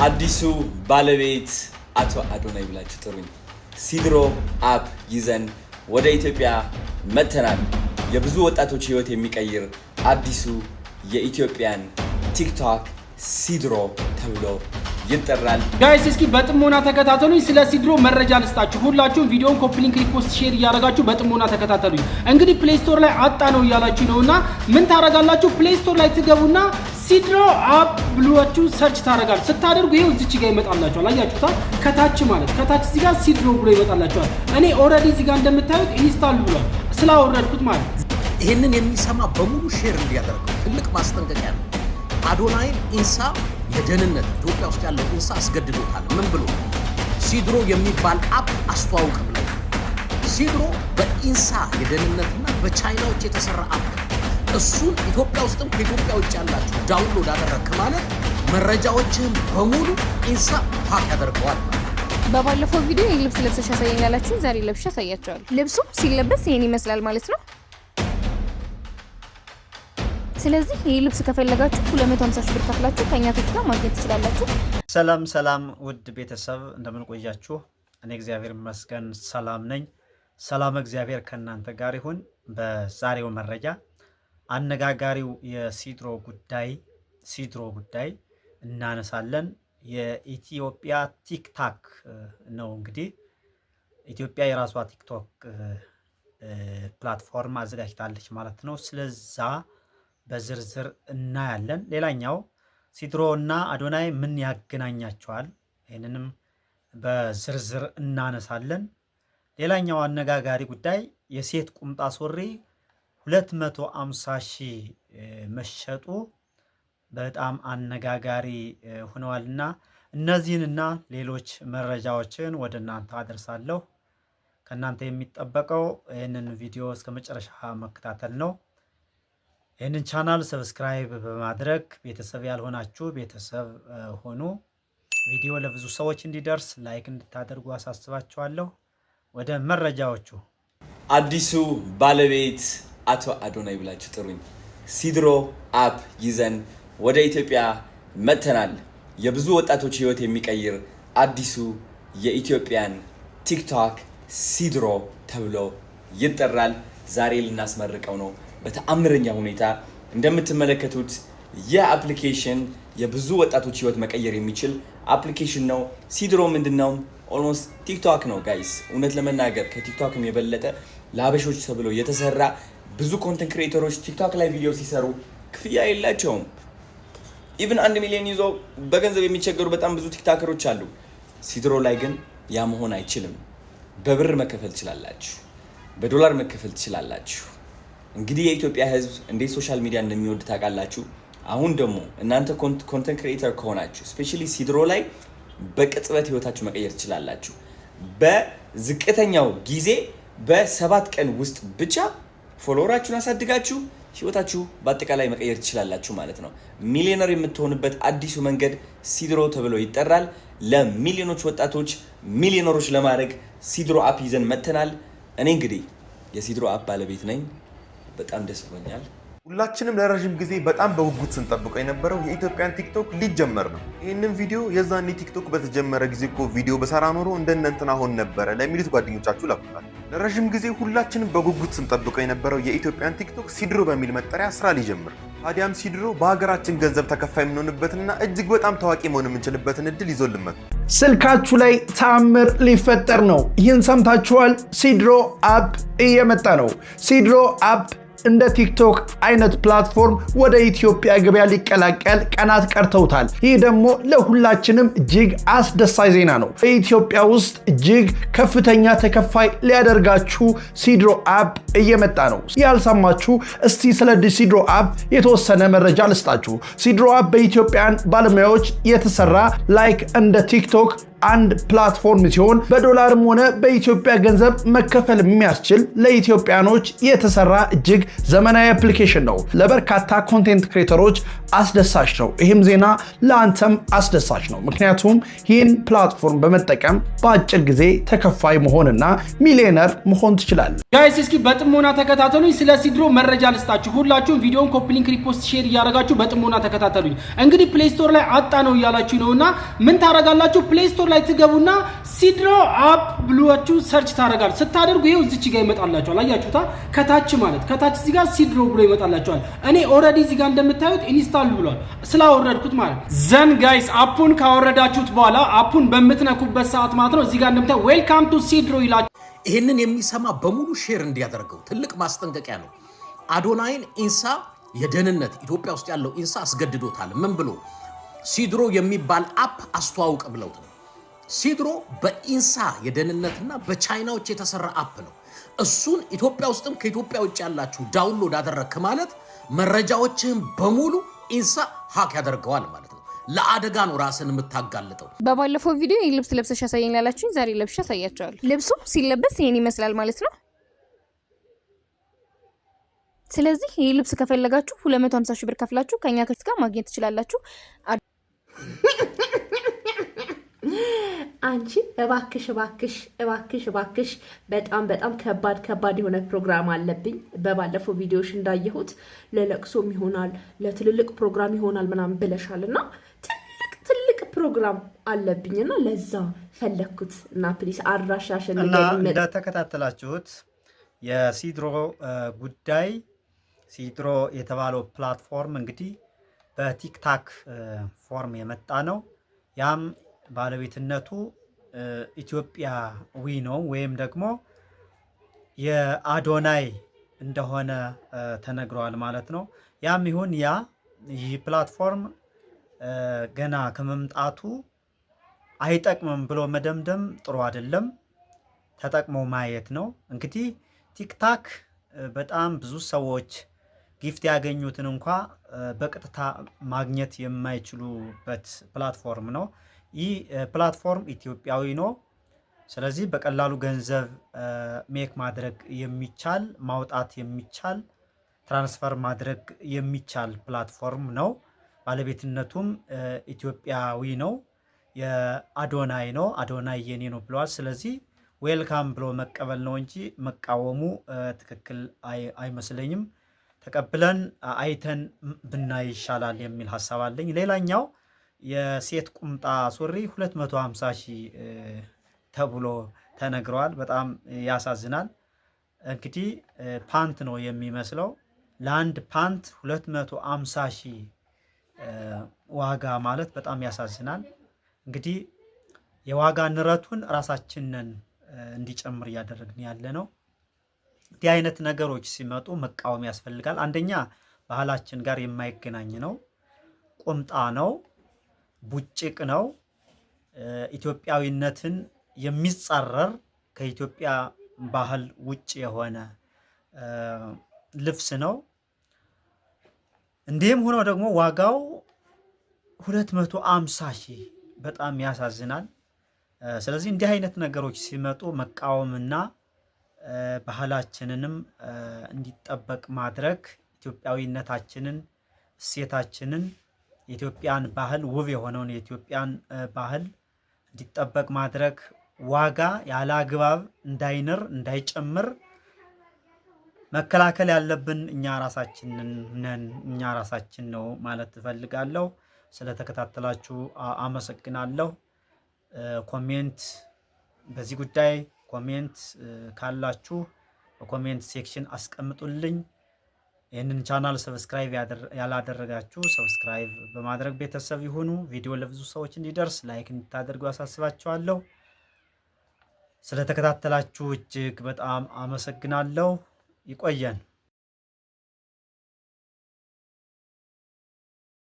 አዲሱ ባለቤት አቶ አዶናይ ብላችሁ ጥሩኝ። ሲድሮ app ይዘን ወደ ኢትዮጵያ መጥተናል። የብዙ ወጣቶች ህይወት የሚቀይር አዲሱ የኢትዮጵያን ቲክቶክ ሲድሮ ተብሎ ይጠራል። Guys፣ እስኪ በጥሞና ተከታተሉኝ። ስለ ሲድሮ መረጃ ልስጣችሁ። ሁላችሁም ቪዲዮን copy link፣ repost፣ share እያደረጋችሁ በጥሞና ተከታተሉኝ። እንግዲህ Play Store ላይ አጣ ነው እያላችሁ ነው እና ምን ታረጋላችሁ? Play Store ላይ ትገቡና ሲድሮ app ብላችሁ search ታረጋል። ስታደርጉ ይሄው እዚች ጋር ይመጣላችኋል። አያችሁታ? ከታች ማለት ከታች እዚህ ጋር ሲድሮ ብሎ ይመጣላችኋል። እኔ already እዚህ ጋር እንደምታዩት install ብሏል ስላወረድኩት ማለት። ይህንን የሚሰማ በሙሉ share እንዲያደርገው ትልቅ ማስጠንቀቂያ ነው። አዶናይን ኢንሳ የደህንነት ኢትዮጵያ ውስጥ ያለው ኢንሳ አስገድዶታል። ምን ብሎ? ሲድሮ የሚባል app አስተዋውቅ ብለው። ሲድሮ በኢንሳ የደህንነትና በቻይናዎች የተሰራ app ነው። እሱን ኢትዮጵያ ውስጥም ከኢትዮጵያ ውጭ ያላችሁ download አደረግክ ማለት መረጃዎችህን በሙሉ ኢንሳ hack ያደርገዋል። በባለፈው ቪዲዮ ይህ ልብስ ለብሰሽ ያሳየኝ ያላችሁ ዛሬ ለብሼ አሳያቸዋለሁ። ልብሱ ሲለበስ ይሄን ይመስላል ማለት ነው። ስለዚህ ይህ ልብስ ከፈለጋችሁ 250 ሺህ ብር ከፍላችሁ ከኛ ጋር ማግኘት ትችላላችሁ። ሰላም ሰላም፣ ውድ ቤተሰብ፣ እንደምን ቆያችሁ? እኔ እግዚአብሔር ይመስገን ሰላም ነኝ። ሰላም እግዚአብሔር ከእናንተ ጋር ይሁን። በዛሬው መረጃ አነጋጋሪው የሲድሮ ጉዳይ እናነሳለን። የኢትዮጵያ ቲክታክ ነው፣ እንግዲህ ኢትዮጵያ የራሷ ቲክቶክ platform አዘጋጅታለች ማለት ነው። ስለዛ በዝርዝር እናያለን። ሌላኛው ሲድሮ እና አዶናይ ምን ያገናኛቸዋል? ይህንንም በዝርዝር እናነሳለን። ሌላኛው አነጋጋሪ ጉዳይ የሴት ቁምጣ ሱሪ 250 ሺህ መሸጡ በጣም አነጋጋሪ ሆነዋልና እነዚህንና ሌሎች መረጃዎችን ወደ እናንተ አደርሳለሁ። ከእናንተ የሚጠበቀው ይህንን ቪዲዮ እስከ መጨረሻ መከታተል ነው። ይህንን channel subscribe በማድረግ ቤተሰብ ያልሆናችሁ ቤተሰብ ሆኑ። ቪዲዮ ለብዙ ሰዎች እንዲደርስ like እንድታደርጉ አሳስባችኋለሁ። ወደ መረጃዎቹ። አዲሱ ባለቤት አቶ አዶናይ ብላችሁ ጥሩኝ። ሲድሮ app ይዘን ወደ ኢትዮጵያ መጥተናል። የብዙ ወጣቶች ህይወት የሚቀይር አዲሱ የኢትዮጵያን ቲክቶክ ሲድሮ ተብሎ ይጠራል። ዛሬ ልናስመርቀው ነው በተአምረኛ ሁኔታ። እንደምትመለከቱት ይህ application የብዙ ወጣቶች ህይወት መቀየር የሚችል application ነው። ሲድሮ ምንድን ነው? Almost ቲክቶክ ነው guys። እውነት ለመናገር ከቲክቶክም የበለጠ ለሀበሾች ተብሎ የተሰራ። ብዙ content creator ኦች ቲክቶክ ላይ ቪዲዮ ሲሰሩ ክፍያ የላቸውም። Even 1 ሚሊዮን ይዞ በገንዘብ የሚቸገሩ በጣም ብዙ ቲክቶከሮች አሉ። ሲድሮ ላይ ግን ያ መሆን አይችልም። በብር መከፈል ትችላላችሁ፣ በዶላር መከፈል ትችላላችሁ። እንግዲህ የኢትዮጵያ ሕዝብ እንዴት social media እንደሚወድ ታውቃላችሁ። አሁን ደግሞ እናንተ content creator ከሆናችሁ especially ሲድሮ ላይ በቅጽበት ህይወታችሁ መቀየር ትችላላችሁ። በዝቅተኛው ጊዜ በ7 ቀን ውስጥ ብቻ follower ኣችሁን አሳድጋችሁ ህይወታችሁ በአጠቃላይ መቀየር ትችላላችሁ ማለት ነው። ሚሊዮነር የምትሆንበት አዲሱ መንገድ ሲድሮ ተብሎ ይጠራል። ለሚሊዮኖች ወጣቶች ሚሊዮነሮች ለማድረግ ሲድሮ app ይዘን መጥተናል። እኔ እንግዲህ የሲድሮ app ባለቤት ነኝ። በጣም ደስ ብሎኛል። ሁላችንም ለረዥም ጊዜ በጣም በጉጉት ስንጠብቀው የነበረው የኢትዮጵያን ቲክቶክ ሊጀመር ነው። ይህንን ቪዲዮ የዛኔ ቲክቶክ በተጀመረ ጊዜ እኮ ቪዲዮ በሰራ ኖሮ እንደነ እንትና ሆን ነበረ ለሚሉት ጓደኞቻችሁ ላኩላቸው። ለረዥም ጊዜ ሁላችንም በጉጉት ስንጠብቀው የነበረው የኢትዮጵያን ቲክቶክ ሲድሮ በሚል መጠሪያ ስራ ሊጀምር ነው። ታዲያም ሲድሮ በሀገራችን ገንዘብ ተከፋይ የምንሆንበትና እጅግ በጣም ታዋቂ መሆን የምንችልበትን እድል ይዞልን መጥቷል። ስልካችሁ ላይ ተአምር ሊፈጠር ነው። ይህን ሰምታችኋል። ሲድሮ app እየመጣ ነው። ሲድሮ app እንደ ቲክቶክ አይነት platform ወደ ኢትዮጵያ ገበያ ሊቀላቀል ቀናት ቀርተውታል። ይህ ደግሞ ለሁላችንም እጅግ አስደሳች ዜና ነው። በኢትዮጵያ ውስጥ እጅግ ከፍተኛ ተከፋይ ሊያደርጋችሁ ሲድሮ app እየመጣ ነው። ያልሰማችሁ እስቲ ስለ ሲድሮ app የተወሰነ መረጃ ልስጣችሁ። ሲድሮ app በኢትዮጵያን ባለሙያዎች የተሰራ like እንደ ቲክቶክ አንድ platform ሲሆን በዶላርም ሆነ በኢትዮጵያ ገንዘብ መከፈል የሚያስችል ለኢትዮጵያኖች የተሰራ እጅግ ዘመናዊ application ነው። ለበርካታ content creator ኦች አስደሳች ነው። ይህም ዜና ለአንተም አስደሳች ነው። ምክንያቱም ይህን platform በመጠቀም በአጭር ጊዜ ተከፋይ መሆንና ሚሊዮነር መሆን ትችላለህ። Guys፣ እስኪ በጥሞና ተከታተሉኝ። ስለ ሲድሮ መረጃ ልስጣችሁ። ሁላችሁም ቪዲዮን copy link፣ repost፣ share እያደረጋችሁ በጥሞና ተከታተሉኝ። እንግዲህ Play Store ላይ አጣ ነው እያላችሁ ነው እና ምን ታረጋላችሁ? Play Store ላይ ትገቡና ሲድሮ app ብላችሁ search ታረጋል። ስታደርጉ ይኸው እዚች ጋር ይመጣላችኋል። አያችሁታ? ከታች ማለት ከታች እዚህ ጋር ሲድሮ ብሎ ይመጣላችኋል። እኔ already እዚህ ጋር እንደምታዩት install ብሏል ስላወረድኩት ማለት። Then guys፣ app ኡን ካወረዳችሁት በኋላ app ኡን በምትነኩበት ሰዓት ማለት ነው እዚህ ጋር እንደምታዩት "Welcome to ሲድሮ" ይላል። ይህንን የሚሰማ በሙሉ share እንዲያደርገው ትልቅ ማስጠንቀቂያ ነው። አዶናይን ኢንሳ የደህንነት ኢትዮጵያ ውስጥ ያለው ኢንሳ አስገድዶታል። ምን ብሎ? ሲድሮ የሚባል app አስተዋውቅ ብለውት ነው። ሲድሮ በኢንሳ የደህንነትና በቻይናዎች የተሰራ app ነው። እሱን ኢትዮጵያ ውስጥም ከኢትዮጵያ ውጭ ያላችሁ download አደረግክ ማለት መረጃዎችህን በሙሉ ኢንሳ hack ያደርገዋል ማለት ነው። ለአደጋ ነው ራስን የምታጋልጠው። በባለፈው ቪዲዮ ይህ ልብስ ለብሰሽ ያሳየኝ ያላችሁኝ ዛሬ ለብሼ አሳያችኋለሁ። ልብሱ ሲለበስ ይሄን ይመስላል ማለት ነው። ስለዚህ ይህ ልብስ ከፈለጋችሁ 250 ሺህ ብር ከፍላችሁ ከኛ ከፊት ጋር ማግኘት ትችላላችሁ። አንቺ እባክሽ እባክሽ እባክሽ እባክሽ፣ በጣም በጣም ከባድ ከባድ የሆነ ፕሮግራም አለብኝ። በባለፈው ቪዲዮሽ እንዳየሁት ለለቅሶም ይሆናል፣ ለትልልቅ ፕሮግራም ይሆናል ምናምን ብለሻል እና ትልቅ ትልቅ ፕሮግራም አለብኝ እና ለዛ ፈለግኩት እና please አድራሻሽን እና እንደተከታተላችሁት የሲድሮ ጉዳይ፣ ሲድሮ የተባለው platform እንግዲህ በቲክታክ form የመጣ ነው። ያም ባለቤትነቱ ኢትዮጵያዊ ነው ወይም ደግሞ የአዶናይ እንደሆነ ተነግሯል ማለት ነው። ያም ይሁን ያ ይህ platform ገና ከመምጣቱ አይጠቅምም ብሎ መደምደም ጥሩ አይደለም። ተጠቅሞ ማየት ነው። እንግዲህ ቲክታክ በጣም ብዙ ሰዎች gift ያገኙትን እንኳ በቀጥታ ማግኘት የማይችሉበት platform ነው። ይህ platform ኢትዮጵያዊ ነው። ስለዚህ በቀላሉ ገንዘብ make ማድረግ የሚቻል፣ ማውጣት የሚቻል፣ transfer ማድረግ የሚቻል platform ነው። ባለቤትነቱም ኢትዮጵያዊ ነው። የአዶናይ ነው። አዶናይ የኔ ነው ብለዋል። ስለዚህ welcome ብሎ መቀበል ነው እንጂ መቃወሙ ትክክል አይመስለኝም። ተቀብለን አይተን ብናይ ይሻላል የሚል ሀሳብ አለኝ። ሌላኛው የሴት ቁምጣ ሱሪ 250 ሺህ ተብሎ ተነግረዋል። በጣም ያሳዝናል። እንግዲህ ፓንት ነው የሚመስለው። ለአንድ ፓንት 250 ሺህ ዋጋ ማለት በጣም ያሳዝናል። እንግዲህ የዋጋ ንረቱን ራሳችንን እንዲጨምር እያደረግን ያለ ነው። እንዲህ አይነት ነገሮች ሲመጡ መቃወም ያስፈልጋል። አንደኛ ባህላችን ጋር የማይገናኝ ነው። ቁምጣ ነው፣ ቡጭቅ ነው። ኢትዮጵያዊነትን የሚጻረር፣ ከኢትዮጵያ ባህል ውጭ የሆነ ልብስ ነው። እንዲህም ሆኖ ደግሞ ዋጋው 250 ሺህ በጣም ያሳዝናል። ስለዚህ እንዲህ አይነት ነገሮች ሲመጡ መቃወምና ባህላችንንም እንዲጠበቅ ማድረግ፣ ኢትዮጵያዊነታችንን፣ እሴታችንን፣ የኢትዮጵያን ባህል፣ ውብ የሆነውን የኢትዮጵያን ባህል እንዲጠበቅ ማድረግ፣ ዋጋ ያለ አግባብ እንዳይንር፣ እንዳይጨምር መከላከል ያለብን እኛ ራሳችንን ነን፣ እኛ ራሳችን ነው ማለት እፈልጋለሁ። ስለተከታተላችሁ አመሰግናለሁ። Comment በዚህ ጉዳይ comment ካላችሁ በ comment section አስቀምጡልኝ። ይህንን channel subscribe ያላደረጋችሁ subscribe በማድረግ ቤተሰብ ይሁኑ። ቪዲዮ ለብዙ ሰዎች እንዲደርስ like እንድታደርጉ ያሳስባችኋለሁ። ስለተከታተላችሁ እጅግ በጣም አመሰግናለሁ። ይቆየን።